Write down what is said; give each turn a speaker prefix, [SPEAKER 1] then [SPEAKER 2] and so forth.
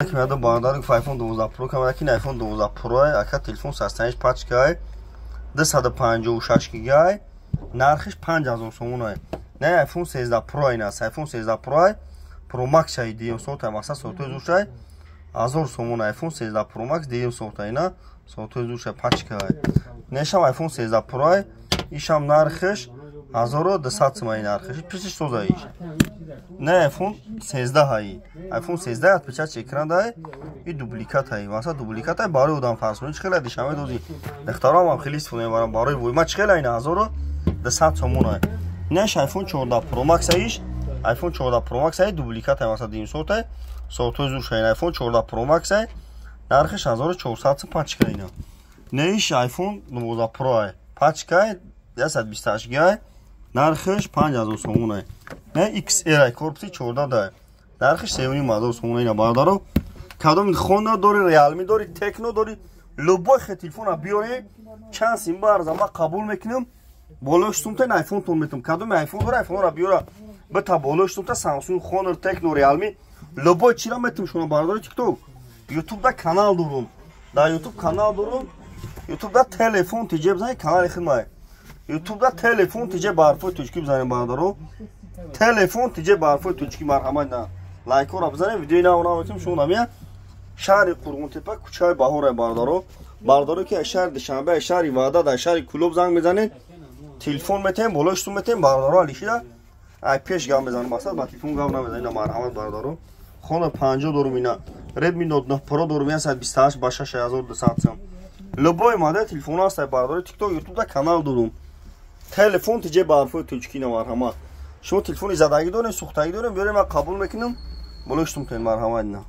[SPEAKER 1] Меадо бародари гуфт, iPhone 12 Pro камера ки, iPhone 12 Pro ака, телефон састаниш пачкай, 256 гигай, нархиш 5000 сомон. Не, iPhone 13 Pro ин аст, iPhone 13 Pro, Pro Max ай, дуюм сорта, мақсад сортои зуршай, 1000 сомон. iPhone 13 Pro Max дуюм сорта, ина сортои зуршай, пачкай. Нешам iPhone 13 Pro, ишам нархиш 1200 сомон, нархиш пишиш соза иш. Не, iPhone 13 ҳаи, iPhone 13 отпечатки экран дай, и дубликат ҳаи, мақсад дубликат ҳаи. Барои одам фарз кунед, чӣ хеле дишанбе дози духтарам ҳам хеле истифода мебарам барои вой ма. Чӣ хеле ина 1200 сомон ҳай. Неш iPhone 14 Pro Max ҳаиш, iPhone 14 Pro Max ҳаи, дубликат ҳай, мақсад дим сортай, сортои зур ин iPhone 14 Pro Max ҳай, нархиш 1400 сом, пачка ина. Неиш iPhone 12 Pro ҳай, пачка, 128 гигай, нархиш 5000 сомон ҳай. Не, XR ай, корпуси 14 дай, нархиш 3500 сомон. Ина бародаро, кадом Honor дори, Realme дори, Tecno дори, любой хе телефона биёре, чанд сим баарза ма қабул мекунам, болои сумта iPhone тон метам. Кадоми iPhone дора, iPhone-ро биёра бита, болои сумта Samsung, Honor, Tecno, Realme, любой чира метам шумо. Бародари TikTok, YouTube-да канал дорум, дар YouTube канал дорум, YouTube-да «Телефон тиҷе» бизанед, канали хидмай. YouTube-да «Телефон тиҷе» ба ҳарфои тоҷикӣ бизанед, бародаро, «Телефон тиҷе» ба ҳарфои тоҷикӣ. Марҳамат, на лайкҳоро бизанед, видеои нав наметем. Шумо намия шаҳри Қурғонтепа, кӯчаи Баҳоре, бародаро. Бародаро, ки аз шаҳри Душанбе, аз шаҳри Ваҳдат, аз шаҳри Кӯлоб занг мезанед, телефон метаҳем, болои сум метаҳем. Бародаро, алишида ай пеш гап мезанем, мақсад ба телефон гап намезанем. Ина марҳамат, бародаро, Honor 50 дорум, ина Redmi Note 9 Pro дорум, 128 ба 6200 сом. Любой модел телефон ҳаст, бародари TikTok, YouTube-да канал дорум, «Телефон тиҷе» ба ҳарфои тоҷикӣ. На, марҳамат, шумо телефони задагӣ дорем, сӯхтагӣ дорем, биёрем, ман қабул мекунам, болои сум тен. Марҳамат, ина.